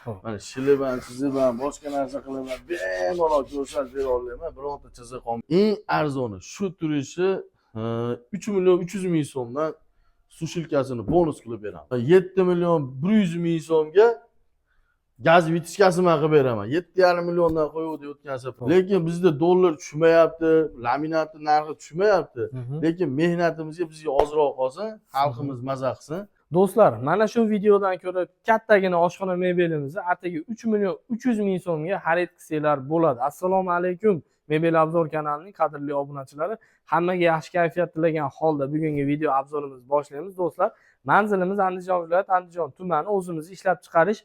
Xo'p. Mana shilib ham, chizib ham, boshqa narsa qilib ham bemalol ko'rsatib bera olaman, bironta chiziq qolmaydi. Eng arzoni shu turishi 3 million 300 ming so'mdan сушилка sini bonus qilib beraman. 7 million 100 ming so'mga gaz вытяжка sini man qilib beraman. 7,5 milliondan qo'yuvdik o'tgan safar. Lekin bizda dollar tushmayapti, laminatni narxi tushmayapti. Lekin mehnatimizga bizga ozroq qolsin, xalqimiz maza qilsin. Do'stlar, mana shu videodan ko'ra kattagina oshxona mebelimizni atigi 3 million 300 ming so'mga xarid qilsanglar bo'ladi. Assalomu alaykum, Mebel обзор kanalining qadrli obunachilari. Hammaga yaxshi kayfiyat tilagan holda bugungi video обзор imizni boshlaymiz, do'stlar. Manzilimiz Andijon viloyati, Andijon tumani, o'zimiz ishlab chiqarish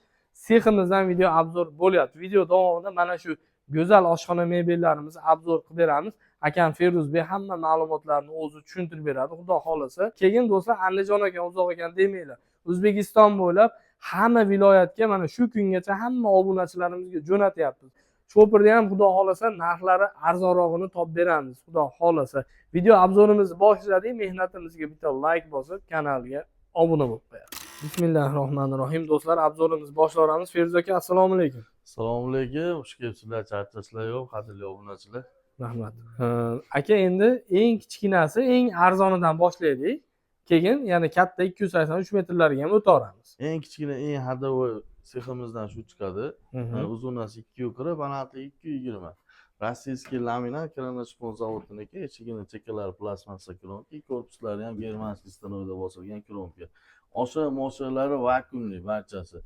seximizdan video обзор bo'lyapti. Video davomida mana shu go'zal oshxona mebellarimizni обзор qilib beramiz. Akam Feruzbek hamma ma'lumotlarni o'zi tushuntirib beradi, xudo xohlasa. Keyin, do'stlar, Andijon ekan, uzoq ekan demanglar. O'zbekiston bo'ylab hamma viloyatga mana shu kungacha hamma obunachilarimizga jo'natyapmiz. Chopirda ham, xudo xohlasa, narxlari arzonrog'ini topib beramiz, xudo xohlasa. Video обзор imizni boshladik. Mehnatimizga bitta layk bosib, kanalga obuna bo'lib qo'yamiz. Bismillahi rohmanir rohim. Do'stlar, обзор imizni boshlayveramiz. Feruz aka, assalomu alaykum. Assalomu alaykum, xush kelibsizlar, charchasizlar yo'q, qadrli obunachilar. Rahmat. Aka, endi eng kichkinasi, eng arzonidan boshlaylik. Keyin yana katta 283 metrlarga ham o'taveramiz. Eng kichkina, eng ходовой seximizdan shu chiqadi. Uzunasi 240, balandligi 220. Российский laminat, Kranoshpon zavodiniki, eshigini chekalari plastmassa кромка, korpuslari ham германский stanokda bosilgan кромка. Osha moshalari vakuumli barchasi.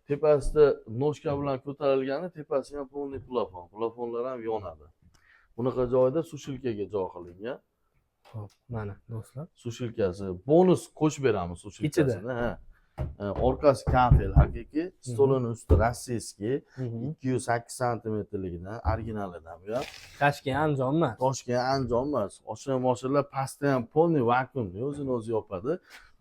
Tepasida ножка bilan ko'tarilgani, tepasi ham полный plafon. Plafonlar ham yonadi. Bunaqa joyda сушилка ga joy qilingan. Xo'p, mana, do'stlar. Сушилка si bonus qo'shib beramiz, сушилка sini. Ha. Orqasi kafel haqiqiy, stolini usti российский, 208 santimetrligidan, originalidan bu ham. Toshkent Andijon emas. Toshkent Andijon emas. Oshna moshinlar pastda ham полный vakuumli, o'zini o'zi yopadi.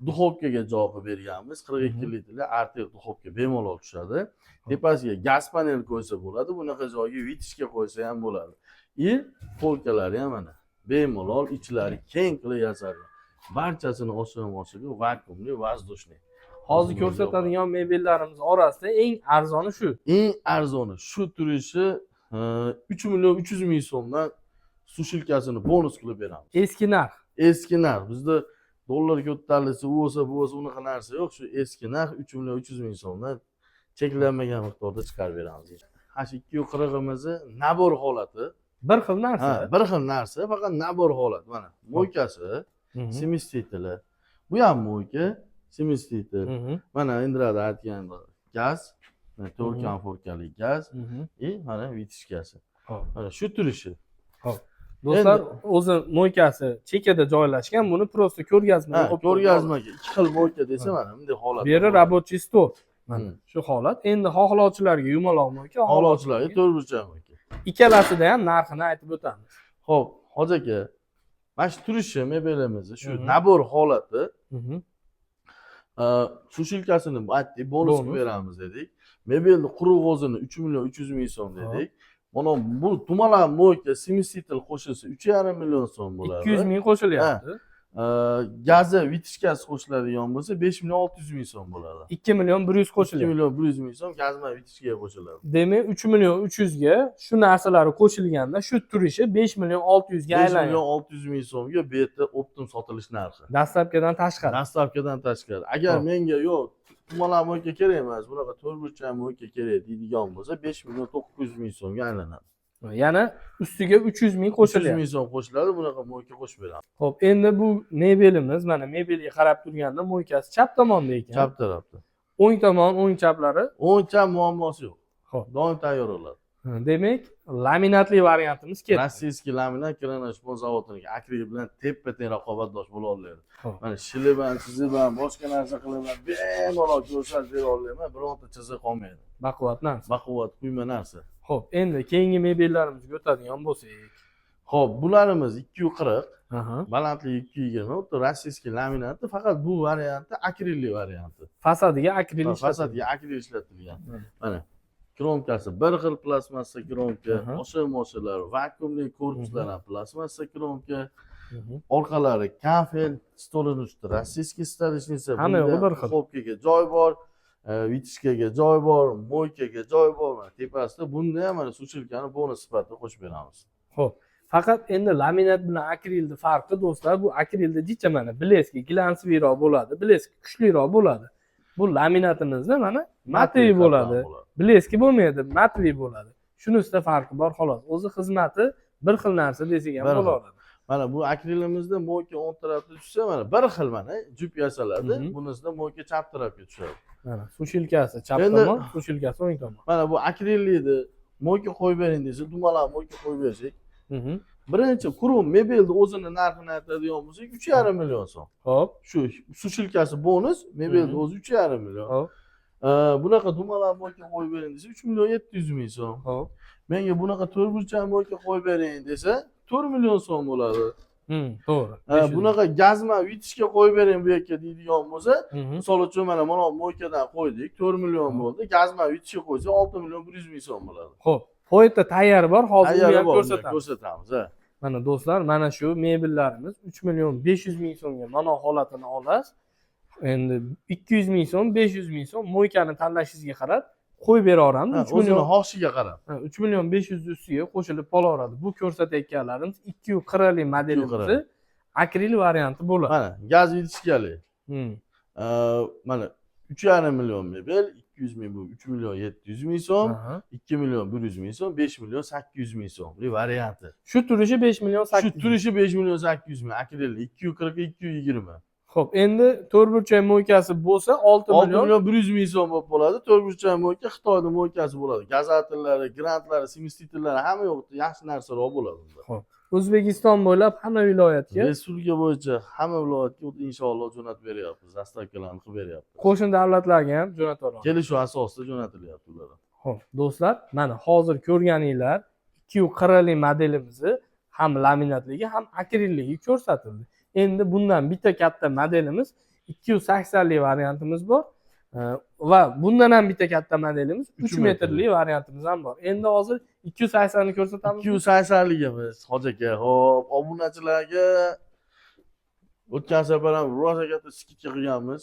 Духовка ga joy qilib berganmiz, 42 litrli Artel духовка bemalol tushadi. Tepasiga gaz panel qo'ysa bo'ladi, bunaqa joyga вытяжка qo'ysa ham bo'ladi. И полка lari ham mana bemalol, ichlari keng qilib yasalgan. Barchasini oshna moshina vakuumli, воздушный. Hozir ko'rsatadigan mebellarimiz orasida eng arzoni shu. Eng arzoni shu turishi 3 million 300 ming so'mdan сушилка sini bonus qilib beramiz. Eski narx. Eski narx. Bizda dollar ko'tarilsa, u bo'lsa, bu bo'lsa, unaqa narsa yo'q. Shu eski narx, 3 million 300 ming so'mdan cheklanmagan miqdorda chiqarib beramiz. Ha, shu 240-imizni набор holati. Bir xil narsa. Ha, bir xil narsa, faqat набор holat. Mana мойка si, смесители. Bu ham мойка, смеситель. Mana Indrada aytgan gaz, to'rt konforkali gaz и mana вытяжка si. Mana shu turishi. Do'stlar, o'zi мойка si chekada joylashgan, buni просто ko'rgazmaga Ha, qo'yib ko'rgazmaga ikki xil мойка desa, mana bunday holat. Bu yeri рабочий stol. Mana shu holat. Endi xohlovchilarga yumaloq мойка, Xohlovchilarga to'rtburchak мойка. Ikkalasida ham narxini aytib o'tamiz. Xo'p, hoji aka, mana shu turishi mebelimizni shu набор holati. Сушилка sini aytdik, bonus qilib Bonus. beramiz dedik. Mebelni quruq o'zini 3 million 300 ming so'm dedik. Mana bu dumaloq мойка, смеситель qo'shilsa, 3,5 million so'm bo'ladi. 200 ming qo'shilyapti. Gazi, вытяжка si qo'shiladigan bo'lsa, 5 million 600 ming so'm bo'ladi. 2 million 100 2 qo'shilyapti. million 100 ming so'm gaz bilan вытяжка ga qo'shiladi. Demak, 3 million 300 ga shu narsalari qo'shilganda, shu turishi 5 million 600 ga 5 aylanadi. million 600 ming so'mga bu yerda оптом sotilish narxi. Доставка dan tashqari. Доставка dan tashqari. Agar menga yo'q, dumaloq мойка kerak emas, bunaqa to'rtburchak мойка kerak deydigan bo'lsa, 5 million 900 ming so'mga aylanadi. Yana ustiga 300 ming 300 qo'shilyapti. ming so'm qo'shiladi, bunaqa мойка qo'shib beramiz. Xo'p, endi bu mebelimiz, mana mebelga qarab turganda мойка si chap tomonda ekan. Chap tarafda. O'ng tomon, o'ng chaplari? O'ng chap muammosi yo'q. Doim tayyor bo'ladi. Ha, demak, laminatli variantimiz ketdi. Российский laminat, Kranoshpon zavodiniki, akril bilan teppa teng raqobatdosh bo'la oladi. Mana shilib ham, chizib ham, boshqa narsa qilib ham bemalol ko'rsatib bera olaman, bironta chiziq qolmaydi. Baquvvat narsa. Baquvvat quyma narsa. Xo'p, endi keyingi mebellarimizga o'tadigan bo'lsak. Xo'p, bularimiz 240, balandligi 220, xuddi российский laminatni, faqat bu varianti akrilli varianti. Fasadiga akril ishlatilgan. Fasadiga akril ishlatilgan. Mana кромка si bir xil, plastmassa кромка, osha moshalar, vakuumli korpuslar ham plastmassa кромка, orqalari kafel, stolini usti российский столешница. Hamma yog'i bir xil. Духовка ga joy bor. Вытяжка ga joy bor, мойка ga joy bor. Mana tepasida bunda ham mana сушилка ni bonus sifatida qo'shib beramiz. Xo'p, faqat endi laminat bilan akrilni farqi, do'stlar, bu akrilda jicha mana блеск i глянцевый roq bo'ladi, блеск i kuchliroq bo'ladi. Bu laminatimizda mana матовый bo'ladi. Блеск i bo'lmaydi, матовый bo'ladi. Shunisida farqi bor xolos. O'zi xizmati bir xil narsa desak ham Bir xil. bo'ladi. Mana bu akrilimizda мойка o'ng tarafda tushsa, mana bir xil mana jup yasaladi. Bunisida мойка chap tarafga tushadi. Mana сушилка si chap tomon, сушилка si o'ng tomon. Mana bu akrillikni мойка qo'yib bering desa, dumaloq мойка qo'yib bersak, birinchi quruq mebelni o'zini narxini aytadigan bo'lsak, 3,5 million so'm. Shu сушилка si bonus, mebelni o'zi 3,5 million. Bunaqa dumaloq мойка qo'yib bering desa, 3 million 700 ming so'm. Menga bunaqa to'rtburchak мойка qo'yib bering desa, 4 million so'm bo'ladi. To'g'ri. Bunaqa gazma вытяжка qo'yib bering bu yerga deydigan bo'lsa, misol uchun mana мойка dan qo'ydik, 4 million bo'ldi. Gazma вытяжка qo'ysa, 6 million 100 ming so'm bo'ladi. Xo'p, poyetda tayyor bor, hozir uni Tayyor ham bor, uni ko'rsatamiz. ko'rsatamiz, ha. Mana do'stlar, mana shu mebellarimiz 3 million 500 ming so'mga mana holatini olasiz. Endi 200 ming so'm, 500 ming so'm мойка ni tanlashingizga qarab qo'yib bera olamiz. Ha, 3 o'zini million xohishiga qarab. Ha, 3 million 500 ustiga qo'shilib qolaveradi. Bu ko'rsatayotganlarimiz 240 lik modelimizni akril varianti bo'ladi. Mana gaz вытяжка li. Mana 3,5 million mebel, 200 ming, bu 3 million 700 ming so'm, 2 million 100 ming so'm, 5 million 800 ming so'm. Bu varianti. Shu turishi 5 million Shu 800. turishi 5 million 800 ming, akrilli 240, 220. Xo'p, endi to'rtburchak мойка si bo'lsa 6 6 million million 100 ming so'm bo'lib qoladi. To'rtburchak мойка Xitoyni мойка si bo'ladi. Газатель lari, грант lari, смеситель lari hamma yo'q, yaxshi narsalar bo'ladi unda. O'zbekiston bo'ylab hamma viloyatga, Respublika bo'yicha hamma viloyatga inshaalloh jo'natib beryapmiz, доставка larni qilib beryapmiz. Qo'shni davlatlarga ham jo'natib yuboramiz. Kelishuv asosida jo'natilyapti ular. Xo'p, do'stlar, mana hozir ko'rganinglar 240 lik modelimizni ham laminatligi, ham akrilligi ko'rsatildi. Endi bundan bitta katta modelimiz 280 lik variantimiz bor. Va bundan ham bitta katta modelimiz 3 3 metrli variantimiz ham bor. Endi hozir 280 ni ko'rsatamiz. 280ligimiz, hoji aka, ho'p, obunachilarga o'tgan safar ham rosa katta скидка qilganmiz.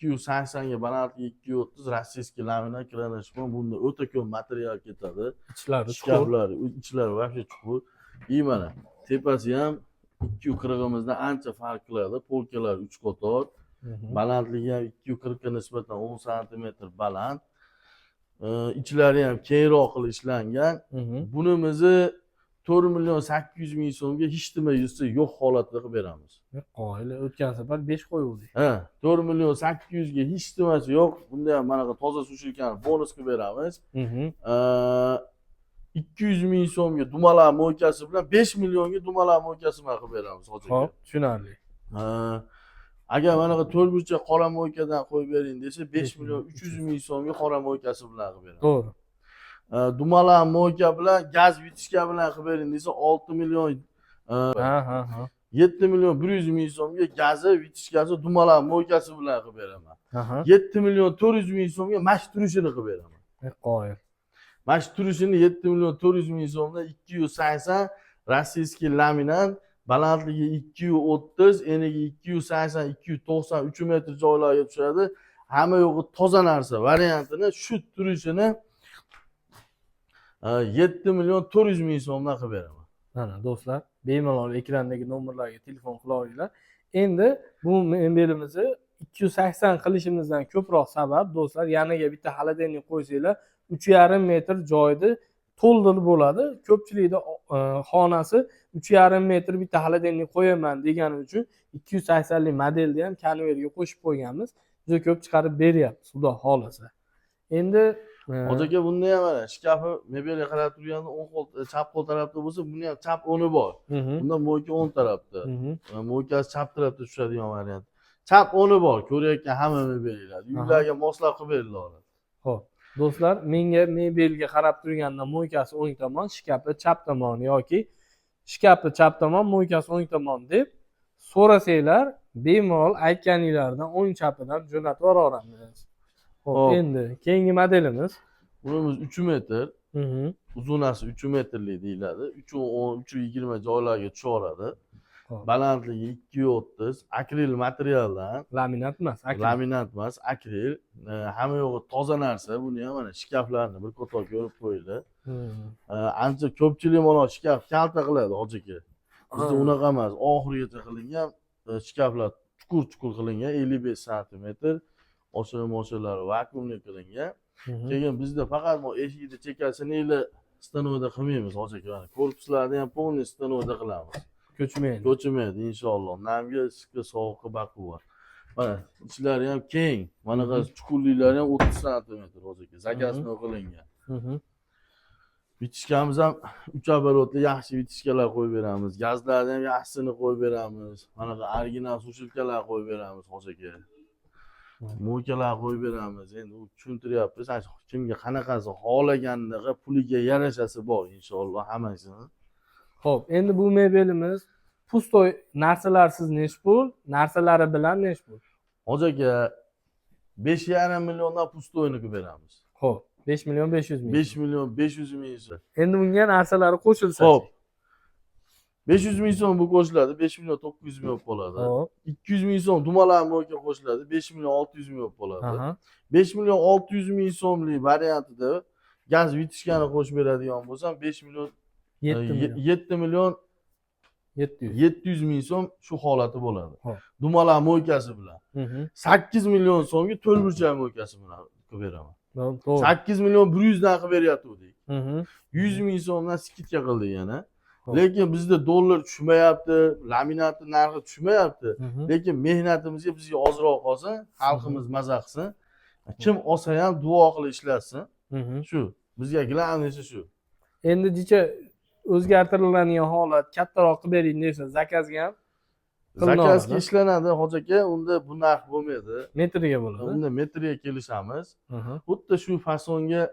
280ga, balandligi 230, российский laminat, кроншпон. Bunda o'ta ko'p material ketadi. Ichlari chuqur. Shkaflar ichlari вообще chuqur. И mana tepasi ham 240imizdan ancha farq qiladi. Полка lar uch qator. Balandligi ham 240ga nisbatan 10 santimetr baland. Ichlari ham kengroq qilib ishlangan. Bunimizni 4 million 800 ming so'mga hech nima yuzsa yo'q holatda qilib beramiz. Qoyil, o'tgan safar 5 qo'yuvdik. Ha, 4 million 800ga hech nimasi yo'q. Bunda ham manaqa toza сушилка ni bonus qilib beramiz. 200 ming so'mga dumaloq мойка si bilan, 5 millionga dumaloq мойка si bilan qilib beramiz, hoji aka. Xo'p, tushunarli. Ha, agar manaqa to'rtburchak qora мойка dan qo'yib bering desa, 5 million 300 ming so'mga qora мойка si bilan qilib beramiz. Dumaloq мойка bilan, gaz вытяжка bilan qilib bering desa, 6 million, Ha, ha, ha. 7 million 100 ming so'mga gazi, вытяжка si, dumaloq мойка si bilan qilib beraman. 7 million 400 ming so'mga mash turishini qilib beraman. Qoyil. Mana shu turishini 7 million 400 ming so'mdan 280, российский laminat, balandligi 230, enigi 280, 290, 3 metr joylarga tushadi. Hamma yo'g'i toza narsa variantini, shu turishini 7 million 400 ming so'mdan qilib beraman. Mana do'stlar, bemalol ekrandagi nomerlarga telefon qila olinglar. Endi bu mebelimizni 280 qilishimizdan ko'proq sabab, do'stlar, yoniga bitta холодильник qo'ysanglar, 3,5 metr joyni to'ldirib bo'ladi. Ko'pchilikda xonasi 3,5 metr, bitta холодильник qo'yaman degani uchun 280 lik modelni ham konvertga qo'shib qo'yganmiz. Juda ko'p chiqarib beryapmiz, xudo xohlasa. Endi Hoji aka, bunda ham mana shkafi mebelga qarab turganda o'ng qo'l, chap qo'l tarafda bo'lsa, buni ham chap o'ni bor. Bunda мойка o'ng tarafda. Мойка si chap tarafda tushadigan variant. Chap o'ni bor, ko'rayotgan hamma mebellar. Uylarga moslab qilib beriladi. Xo'p, do'stlar, menga mebelga qarab turganda мойка si o'ng tomon, shkafi chap tomon yoki shkafi chap tomon, мойка si o'ng tomon deb so'rasanglar, bemalol aytganinglardan o'ng chapidan jo'natib yuboraveramiz. Xo'p, Xo'p. endi keyingi modelimiz. Bunimiz 3 metr, uzunasi 3 metrlik deyiladi. 3 10, 3 20 joylarga tushaveradi. Balandligi 2,30, akril materialdan. Laminat emas, akril. Laminat emas, akril. Hamma yog'i toza narsa. Buni ham mana shkaflarni bir qator ko'rib qo'ydi. Ancha ko'pchilik mana shkaf kalta qiladi, hoji aka. Bizda unaqa emas, oxirigacha qilingan. Shkaflar chuqur chuqur qilingan, 55 santimetr, osha moshalar vakuumli qilingan. Keyin bizda faqat bu eshikni chekasini или станок da qilmaymiz, hoji aka, mana korpuslarni ham полный станок da qilamiz. Ko'chmaydi. Ko'chmaydi inshaalloh, namga, issiqqa, sovuqqa baquvvat. Mana ichlari ham keng, manaqa chuqurliklari ham 30 santimetr, hoji aka, заказной qilingan. Вытяжка miz ham uch оборот li, yaxshi вытяжка lar qo'yib beramiz. Gazlarni ham yaxshisini qo'yib beramiz. Manaqa original сушилка lar qo'yib beramiz, hoji aka. Мойка lar qo'yib beramiz. Endi u tushuntiryapmiz. Ana shu kimga qanaqasi xohlaganiga, puliga yarashasi bor inshaalloh hammasini. Xo'p, endi bu mebelimiz пустой, narsalarsiz nechi pul, narsalari bilan nechi pul? Hoji aka, 5,5 milliondan пустой ni qilib beramiz. Xo'p, 5 million 500 ming. 5 million 500 ming so'm. Endi bunga narsalari qo'shilsa. Xo'p. 500 ming so'm bu qo'shiladi, 5 million 900 ming bo'lib qoladi. 200 ming so'm dumalar мойка qo'shiladi, 5 million 600 ming bo'lib qoladi. 5 million 600 ming so'mlik variantida gaz вытяжка ni qo'shib beradigan bo'lsam, 5 million 7 million 7 million 700. 700 ming so'm shu holati bo'ladi. Dumalar мойка si bilan. 8 million so'mga to'rt burchak мойка si bilan qilib beraman. To'g'ri. 8 million 100 dan qilib beryotgandik. 100 ming so'mdan скидка qildik yana. Lekin bizda dollar tushmayapti, laminatni narxi tushmayapti. Lekin mehnatimizga bizga ozroq qolsin, xalqimiz maza qilsin. Kim olsa ham duo qilib ishlatsin. Shu. Bizga главный si shu. Endi jicha o'zgartiriladigan holat, kattaroq qilib bering desa, заказ ga ham qilinadi. Заказ ga ishlanadi, hoji aka, unda bu narx bo'lmaydi. Metriga bo'ladi. Unda metrga kelishamiz. Xuddi shu fasonga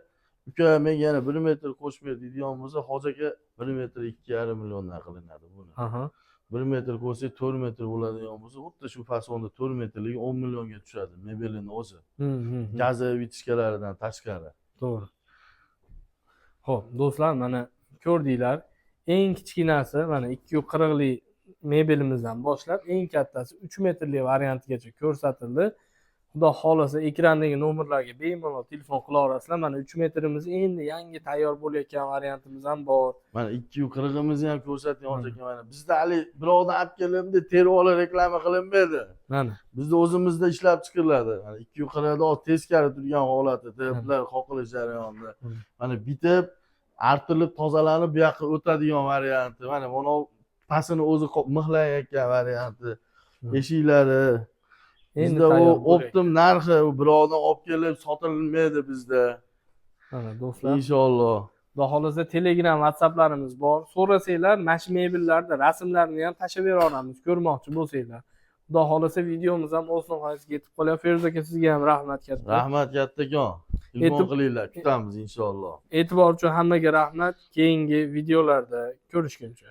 uka, menga yana 1 metr qo'shib ber deydigan bo'lsa, hoji aka, 1 metr 2,5 milliondan qilinadi buni. 1 metr qo'shsak 4 metr bo'ladigan bo'lsa, xuddi shu fasonda 4 metrligi 10 millionga tushadi mebelini o'zi. Gazi, вытяжка laridan tashqari. To'g'ri. Xo'p, do'stlar, mana ko'rdinglar. Eng kichkinasi mana 240 lik mebelimizdan boshlab eng kattasi 3 metrli variantigacha ko'rsatildi. Xudo xohlasa, ekrandagi nomerlarga bemalol telefon qila olasizlar. Mana 3 metrimiz endi yangi tayyor bo'layotgan variantimiz ham bor. Mana 240imizni ham ko'rsating, hoji aka, mana. Bizda hali birovdan olib kelindi, terib olib reklama qilinmaydi. Mana. Bizda o'zimizda ishlab chiqariladi. Mana 240da teskari turgan holati, teplar qoqilish jarayonida. Mana bitib, artilib, tozalanib bu yoqqa o'tadigan varianti. Mana mana pastini o'zi mixlayotgan varianti. Eshiklari. Endi Bizda u tayyor bo'layotgan. оптом narxi, u birovdan olib kelib sotilmaydi bizda. Mana do'stlar. Inshaalloh. Xudo xohlasa, Telegram, WhatsApplarimiz bor. So'rasanglar, mana shu mebellarni rasmlarini ham tashlab bera olamiz, ko'rmoqchi bo'lsanglar. Xudo xohlasa, videomiz ham o'z nihoyasiga yetib qolyapti. Feruz aka, sizga ham rahmat katta. Rahmat kattakon. Telefon qilinglar, kutamiz inshaalloh. E'tibor uchun hammaga rahmat. Keyingi videolarda ko'rishguncha.